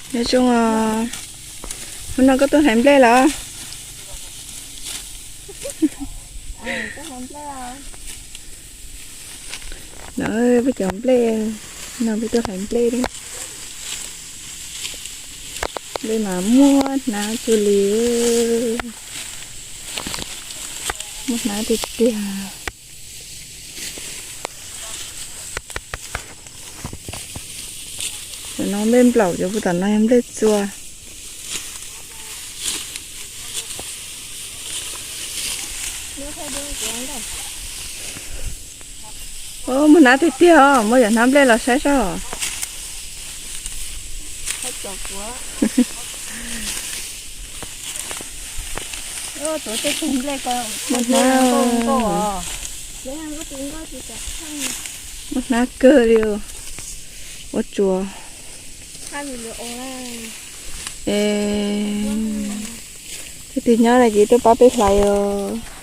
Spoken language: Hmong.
Nyob zoo, hnub no koj tuaj hlais nplej los? No peb cov nplej, no peb tuaj hlais nplej. Nplej mas muaj hnab cuag li, muaj hnab tiag tiag. Cov no nplej nplaum, cov puag tom no yog nplej txua. Muaj hnab tiag tiag os, muab cov hnab nplej los saib seb. Muaj hnab, muaj hnab kawg li. Ua tsuav. Leej twg nyob no ces tuaj pab peb hlais os.